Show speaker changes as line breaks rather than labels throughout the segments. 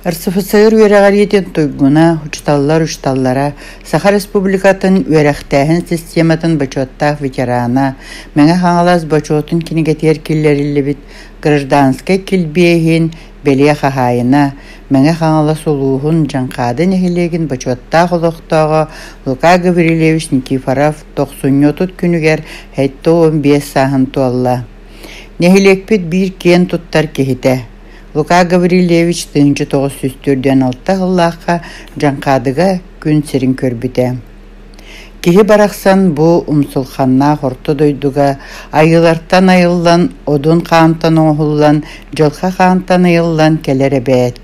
РСФСР үөрэҕириитин туйгуна, учууталлар учууталлара, Саха Республикатын үөрэхтээһин систематын бочуоттаах ветерана, Мэҥэ Хаҥалас Бочуотун кинигэтигэр киллэриллибит гражданскай килбиэһин бэлиэ хаһаайына, Мэҥэ Хаҥалас улууһун Дьаҥхаады нэһилиэгин бочуоттаах олохтооҕо Лука Гаврильевич Никифоров тохсунньу 30 күнүгэр 75 сааһын туолла. Нэһилиэкпит биир киэн туттар киһитэ. Лука Гаврильевич 1946 сыллаахха Дьаҥхаадыга күн сирин көрбүтэ. Киһи барахсан бу умсулханнаах орто дойдуга айыылартан айыллан, одун хаантан оҥоһуллан, дьылҕа хаантан ыйыллан кэлэр эбээт.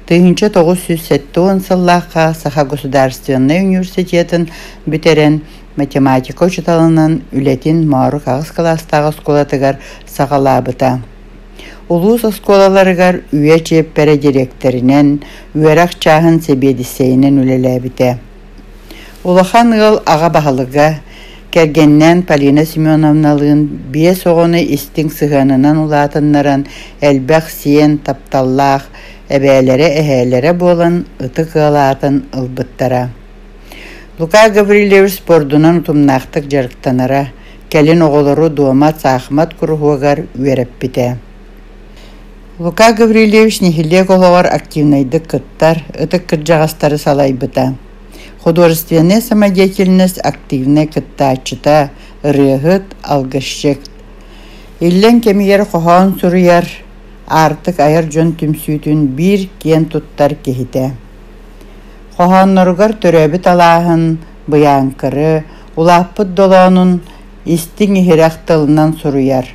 1970 сыллаахха Саха государственнай университетын бүтэрэн, математика учууталынан үлэтин Моорук аҕыс кылаастаах оскуолатыгар саҕалаабыта. Улуус оскуолаларыгар үйэ чиэппэрэ дириэктэринэн, үөрэх чааһын сэбиэдиссэйинэн үлэлээбитэ. Улахан ыал аҕа баһылыга, кэргэнинээн Полина Семеновналыын биэс оҕону истиҥ сыһыанынан улаатыннаран, элбэх сиэн, тапталлаах эбээлэрэ-эһээлэрэ буолан ытык ыал аатын ылбыттара. Лука Гаврильевич спордунан утумнаахтык дьарыктанара, кэлин оҕолору дуомат, саахымат куруһуогар үөрэппитэ. Лука Гаврильевич нэһилиэк олоҕор активнайдык кыттар, ытык кырдьаҕастары салайбыта. Художественная самодеятельность активнай кыттааччыта, ырыаһыт, алгысчыт. Иллэҥ кэмигэр хоһоон суруйар, аартык айар дьон түмсүүтүн биир киэн туттар киһитэ. Хоһоонноругар төрөөбүт алааһын, Быйааҥкыры, улааппыт долоонун истиҥ-иһирэх тылынан суруйар.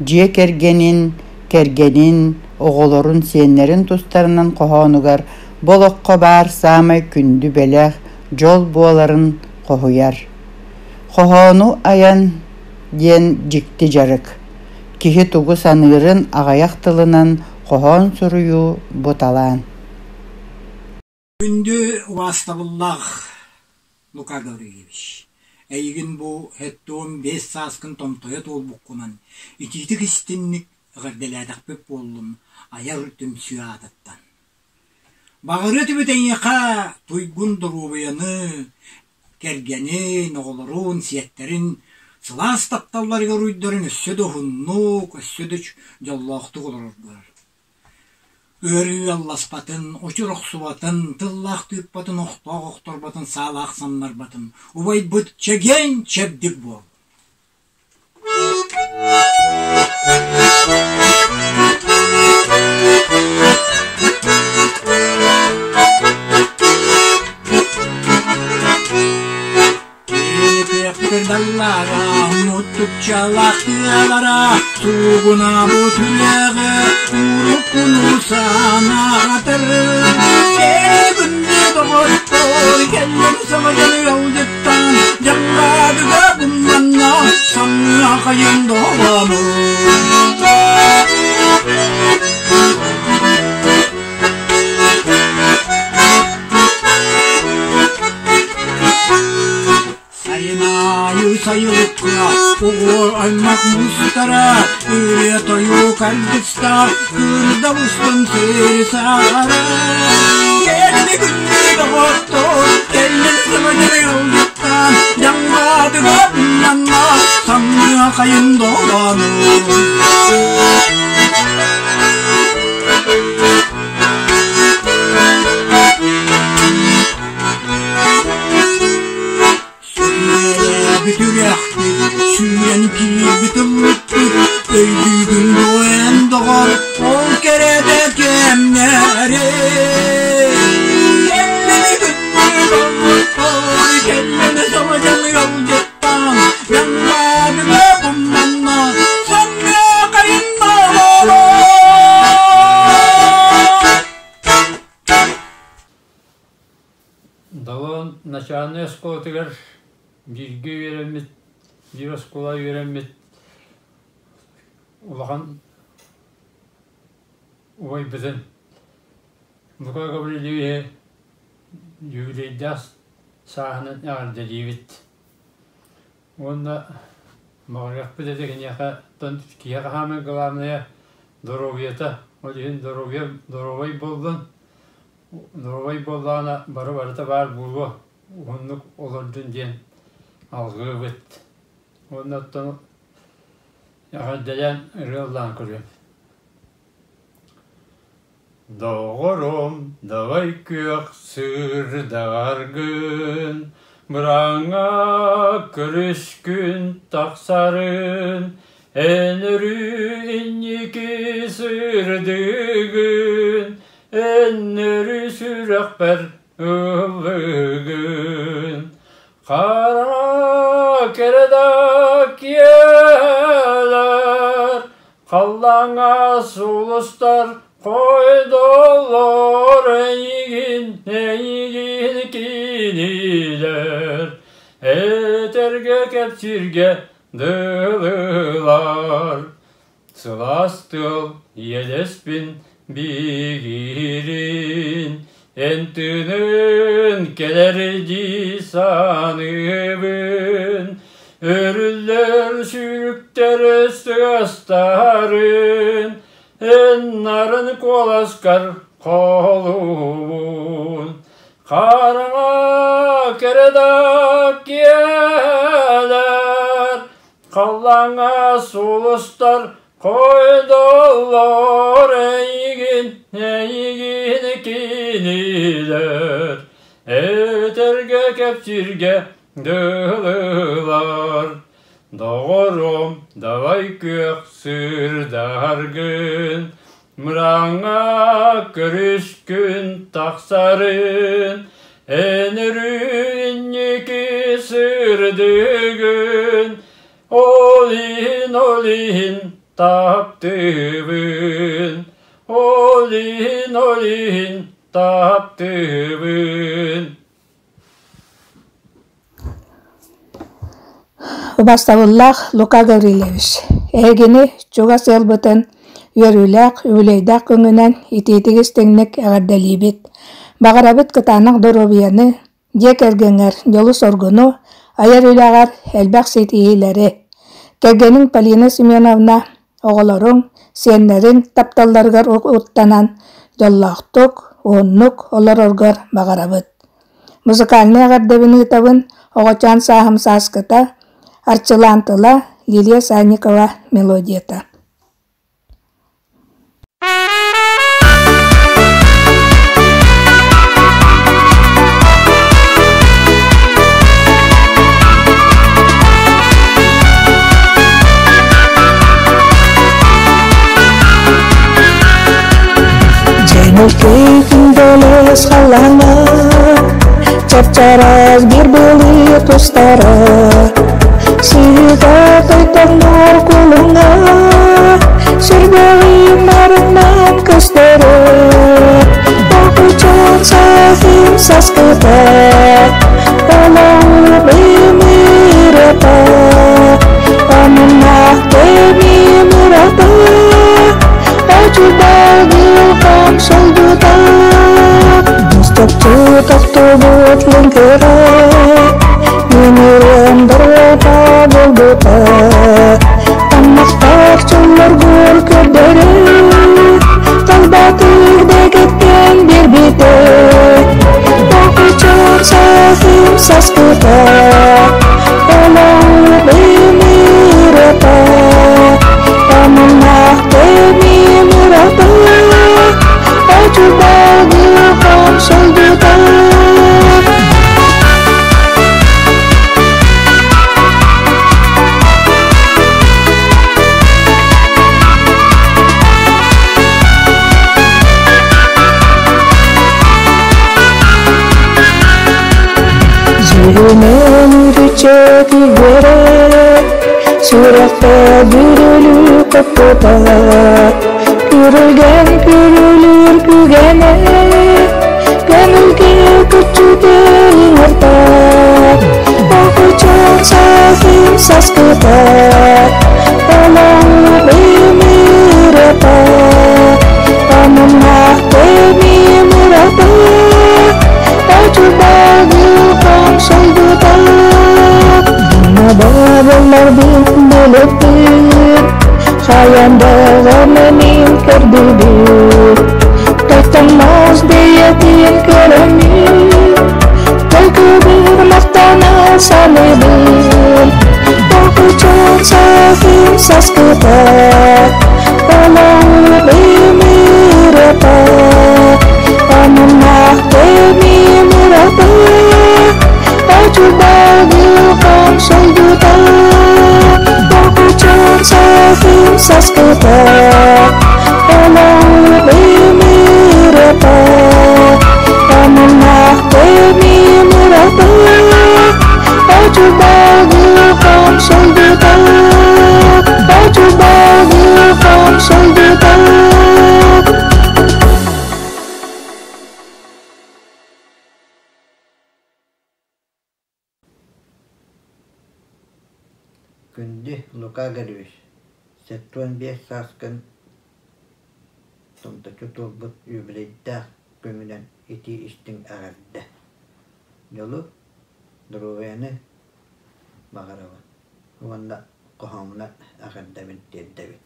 Дьиэ кэргэнин, кэргэнин, оҕолорун, сиэннэрин тустарынан хоһоонугар бу олоххо баар саамай күндү бэлэх, дьол буоларын хоһуйар. Хоһоону айан диэн дьикти дьарык. Киһи тугу саныырын аҕыйах тылынан хоһоон суруйуу бу талаан.
Күндү убаастабыллаах Лука Гаврильевич, эйигин бу 75 сааскын томтойо туолбуккунан итиитик истинник эҕэрдэлээтэхпит буоллун айар түмсүү аатыттан. Баҕарыа этибит эйиэхэ туйгун доруобуйаны, кэргэнин, оҕолорун, сиэттэрин сылаас тапталларыгар уйдарын өссө да уһуннук, өссө да дьоллоохтук олороргор. Ыарыы алласпатын, очур охсубатын, тыллаах тыыппатын, охтоох охторботун, саалаах самнарбатын, убайбыт чэгиэн чэбдик буол! Даллара, муттукчалаах тыалара, суугунаабыт үлэҕэ уруккуну санаатар. Күндү доҕоттор, кэллин саҥа ыалдьыттан, дьаҥҥаадыга бумманна, санна хайын доҕону. Сайын аайы сайылыкка оҕо аймах мустара, ырыа-тойук аргыста, кырда устун сири саара. Кэлли күндү доҕоттор, кэллин сымыдыр ыалдьыттаан, дьаҥнаатыга манна самныа хайын долоону. Сүрэҕи үрэхпит, сүүрэн киирбит ыллыкпыт, өйдүүгүн дуо эн доҕор, ол кэрэтэ кэмнэри. Кэллини күннүү кэллини саҥа дьон ыалдьыттаан, дьаҥнаатыга бумнанна, санна хайынна
Долоон начальнай оскуолатыгар бииргэ үөрэммит, биир оскуола үөрэммит улахан убайбытын Лука Гаврильевиһы юбилейдаах сааһынан эҕэрдэлиибит. Уонна баҕарыахпыт этэ киниэхэ, оттон киһиэхэ саамай главное доруобуйата. Ол иһин доруобуйа доруобай буоллун, доруобай буоллаҕына бары барыта баар буолуо, уһуннук олордун диэн алҕыыбыт. Уонна оттон эҕэрдэлээн ырыа ыллаан көрүөм. Доҕорум, давай күөх сыырдаргын, Бырааҥҥа көрүскүн тахсарын, Эн өрүү инники сырдыгын, Эн өрүү сүрэхпэр ыллыгын. Хара кэрэ да киэлэр, Халлааҥҥа сулустар хойдоллор эйигин, эйигин кинилэр этэргэ кэпсииргэ дылылар. Сылаас тыал иэдэспин биигиирин, эн тыынын кэлэр дии саныыбын. Өрүллэр сүүрүктэр сыастарын, эн нарын куоласкар холуубун. Хараҥа кэрэ да киэлэр, халлааҥҥа сулустар хойдоллор эйигин, эйигин кинилэр этэргэ кэпсииргэ дылылар. Доҕорум, давай күөх сыырдаргын, мырааҥҥа көрүскүн тахсарын, эн өрүү инники сырдыгын, ол иһин, ол иһин таптыыбын, ол иһин, ол иһин таптыыбын.
Убастабыллаах Лука Гаврильевич, эһигини чугас ыалбытын үөрүүлээх, үбүлүөйдээх күҥҥүнэн итиитик-истиҥник эҕэрдэлиибит. Баҕарабыт кытаанах доруобуйаны, дьиэ кэргэҥҥэр дьолу-соргуну, айар үлэҕэр элбэх ситиһиилэри. Кэргэниҥ Полина Семеновна оҕолоруҥ, сиэннэриҥ тапталларыгар уктанан дьоллоохтук, уһуннук олороргор баҕарабыт. Музыкальнай эҕэрдэбин ыытабын оҕочоон сааһым сааскыта, Арчылаан тыла, Лилия Санникова мелодията.
Дьэҥкэ күндэлэс халлааҥҥа Чап-чараас биир былыт устара Сыыһа тойтоҥнуур кулуҥҥа Сүргэҕим нарыннан көстөрө Окучан сахым саскыта Олоҕум ымырата Омуннаах кэмим ырата Очурдагылхам солбута Мустапчы тохтобут лыҥкыра Үнүрэн доруота буолбута Таммахтар чоллоргур көрдөрө Талбатыр дэгиттэн биэрбитэ Окучар сахым саскыта Олоҕум ымырата Омуннаах кэмим ырата Очурдагылхам солбута. Дьүһүнэн үрүччэ күгэрэ, сүрэххэ бүрүлүү көппүтэ, күрүлгэн күрүлүүр күгэнэ, көҥүлгэ күччүтэ ыҥырта, Окучан сахым саскыта, олоҕум ымырата, омуннаах кэмим ырата, Очурдагылхам солбута. Бабаларбын билэппин, хайан даҕаны мин көрдүүбүт Тойтонноос бэйэтин көрөммүн Төлкөбүр махтана саныыбын Окучан сахым саскыта Олоҕум ымырата Омуннаах кэмим ырата Очурбагылҕам сойдута Окучан сахым саскыта Олоҕум ымырата Омуннаах кэмим ырата Очурбагылҕам сойдута Очурбагылҕам сойдута
Күндү Лука Григорьевич, 75 сааскын томточчу туолбут юбилейдаах күҥҥүнэн итии-истиҥ эҕэрдэ! Дьолу, доруобуйаны баҕарабын уонна хоһооммунан эҕэрдэбин тиэрдэбин.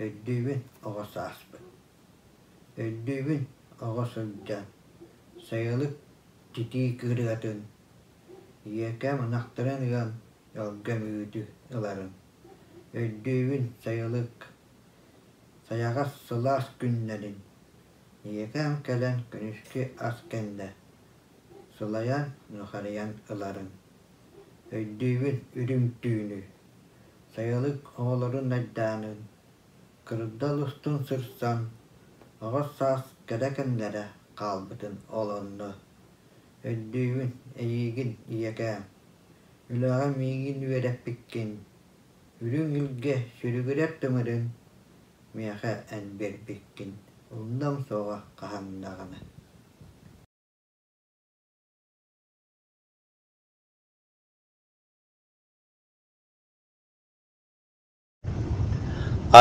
Өйдүүбүн оҕо сааспын. Өйдүүбүн оҕо сылдьан, сайылык титии кырыатын, ийэкэм ынахтарын ыан өлгөм үүтү ыларын. Өйдүүбүн сайылык сайаҕас сылаас күннэрин, ийэкэм кэлэн күнүскү ас кэннэ сылайан нухарыйан ыларын. Өйдүүбүн үрүҥ түүнү, сайылык оҕолорун айдаанын, кырдал устун сырсан, оҕо саас кэрэ кэмнэрэ хаалбытын ол онно. Өйдүүбүн эйиигин, ийэкээм, үлэҕэ миигин үөрэппиккин, үрүҥ илгэ сүрүгүрэр тымырын миэхэ эн биэрбиккин, умнуом суоҕа хаһан даҕаны.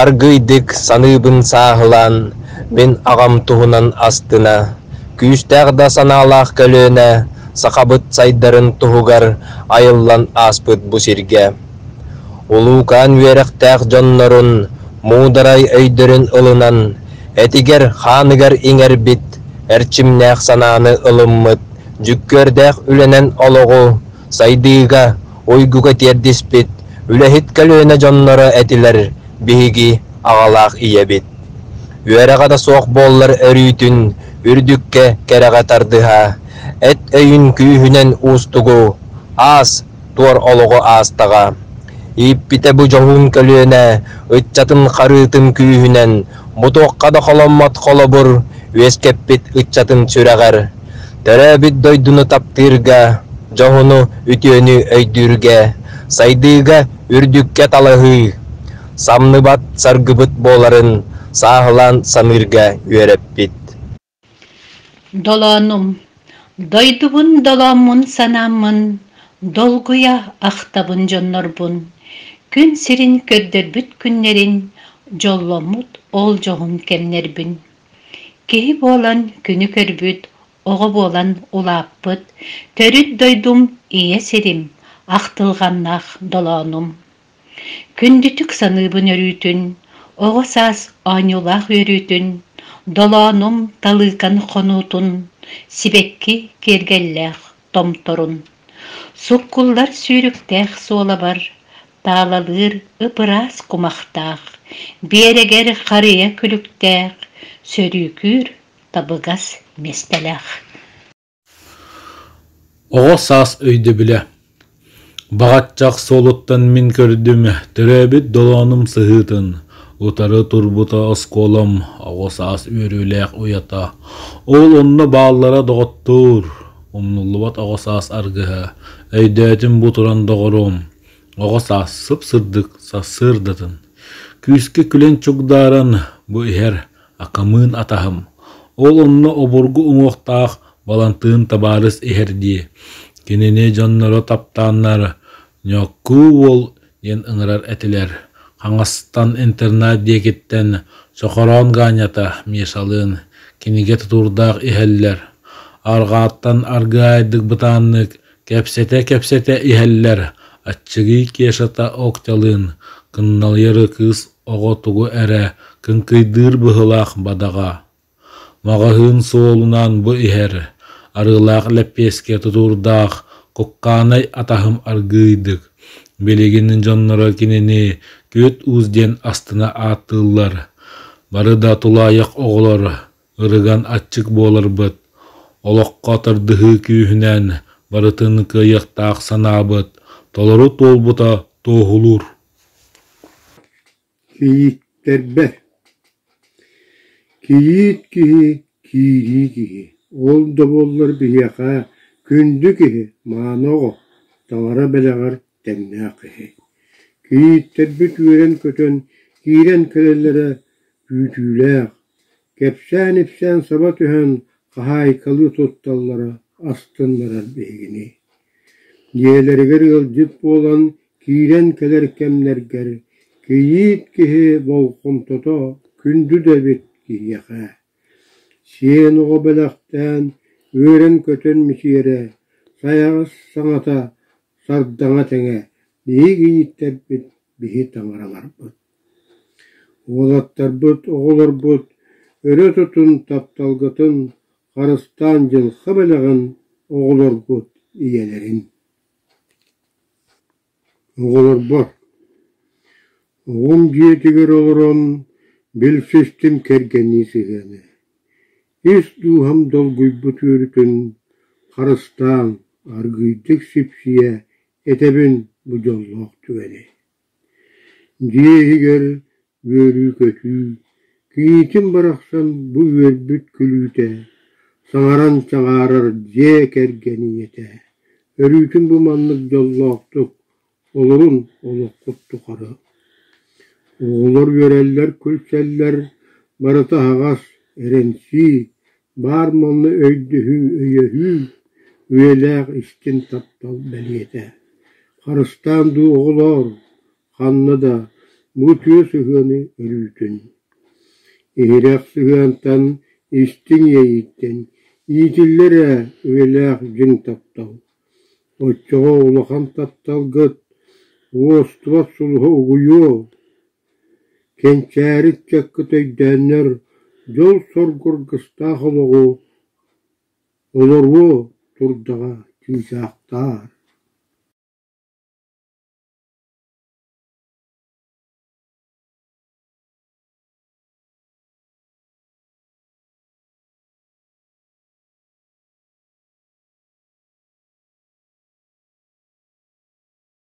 Аргыыйдык саныыбын сааһылаан, мин аҕам туһунан астына, күүстээх да санаалаах көлүөнэ сахабыт сайдарын туһугар айыллан ааспыт бу сиргэ. Улуукаан үөрэхтээх дьоннорун муударай өйдөрүн ылынан, этигэр-хааныгар иҥэрбит, эрчимнээх санааны ылыммыт дьүккүөрдээх үлэнэн олоҕу сайдыыга, уйгуга тиэрдиспит үлэһит көлүөнэ дьонноро этилэр биһиги аҕалаах ийэбит. Үөрэҕэ да суох буоллар өрүүтүн үрдүккэ кэрэҕэ тардыһа, эт өйүн күүһүнэн уустугу, аас, туор олоҕу аастаҕа. Ииппитэ бу дьоһун көлүөнэ ыччатын харыытын күүһүнэн бу туохха да холоммот холобур үөскэппит ыччатын сүрэҕэр Төрөөбүт дойдуну таптыырга, дьоһуну, үтүөнү өйдүүргэ, сайдыыга, үрдүккэ талаһыы, самныбат саргыбыт буоларын сааһылаан саныырга үөрэппит.
Долоонум, дойдубун долооммун санааммын, долгуйа ахтабын дьоннорбун, күн сирин көрдөрбүт күннэрин, дьолломмут ол дьоһун кэмнэрбин. Киһи буолан күнү көрбүт, оҕо буолан улааппыт, төрүт дойдум ийэ сирим, ахтылҕаннаах долоонум. Күндүтүк саныыбын өрүүтүн, оҕо саас оонньуулаах үөрүүтүн, долоонум талыыкан хонуутун, сибэкки киэргэллээх томторун. Суккуллар сүүрүктээх суолабар, таалалыыр ып-ыраас кумахтаах, биэрэгэр харыйа күлүктээх, сөрүүкүүр табыгас миэстэлээх.
Оҕо саас өйдөбүлэ Баҕаччах суолуттан мин көрдүм, төрөөбүт долоонум сыһыытын, утары турбута оскуолам, оҕо саас үөрүүлээх уйата. Ол онно бааллара доҕоттуур, умнуллубат оҕо саас аргыһа, өйдөөтүм бу туран доҕорум, оҕо саас сып-сырдык сарсыардатын. Күүскэ күлэн чугдааран, бу иһэр акамыын атаһым, ол онно обургу уҥуохтаах Балантыын табаарыс иһэр дии, кинини дьонноро таптааннар «Ньоккуу уол» диэн ыҥырар этилэр. Хаҥастан интернат диэкиттэн Чохороон Гаанньата Мишалыын кинигэ тутуурдаах иһэллэр. Арҕааттан аргыайдык бытааннык кэпсэтэ-кэпсэтэ иһэллэр. Аччыгый Кешата Октялыын кынналыйар кыыс оҕо тугу эрэ Кыҥкыйдыыр быһыылаах бадаҕа. Маҕаһыын суолунан бу иһэр, арыылаах лэппиэскэ тутуурдаах Куккаанай атаһым аргыыйдык, билигин дьонноро кинини Күөт Уус диэн астына ааттыыллар. Бары да тулаайах оҕолор, ырыган аччык буоларбыт, олоххо тардыһыы күүһүнэн барытын кыайыахтаах санаабыт толору туолбута туоһулуур.
Кийииттэрбэр Кийиит киһи киирии киһи, ол да буоллар биһиэхэ күндү киһи, мааны оҕо, таҥара бэлэҕэр тэҥнээх киһи. Кийииттэрбит үөрэн-көтөн киирэн кэлэллэрэ күүтүүлээх, кэпсээн-ипсээн саба түһэн хаһаайкалыы тутталлара астыннарар биһигини. Дьиэлэригэр ыалдьыт буолан киирэн кэлэр кэмнэргэр кийиит киһи болҕомтото күндү да эбит киһиэхэ. Сиэн оҕо бэлэхтээн, үөрэн-көтөн мичийэрэ, сайаҕас саҥата сардаҥа тэҥэ биһиги ииттэрбит биһи таҥараларбыт. Уолаттарбыт, оҕолорбут өрө тутун, тапталгытын харыстаан дьылҕа бэлэҕин оҕолоргут ийэлэрин. Оҕолорбор Оҕом дьиэтигэр олорон билсистим кэргэннии сыһыаны, ис дууһам долгуйбут үөрүүтүн харыстаан аргыыйдык сипсийэ этэбин бу дьоллоох түгэни. Дьиэ иһигэр үөрүү-көтүү, кийиитим барахсан бу үөрбүт күлүүтэ, саҥаран чаҕаарар дьиэ кэргэн ийэтэ, өрүүтүн бу маннык дьоллоохтук олорун олоххут тухары. Оҕолор үөрэллэр-күлсэллэр, барыта аһаҕас, эрэнсии, баар манна өйдөһүү-өйөһүү, үйэлээх истиҥ таптал бэлиэтэ. Харыстаан дуу оҕолоор, ханна да бу үтүө сыһыаны өрүүтүн. Иһирэх сыһыантан, истиҥ иэйииттэн иитиллэр ээ үйэлээх дьиҥ таптал. Оччоҕо улахан тапталгыт уостубат сулуһа угуйуо, кэнчээри ыччаккыт өйдөөннөр дьол-соргу аргыстаах олоҕу олоруо турдаҕа чыычаахтаар.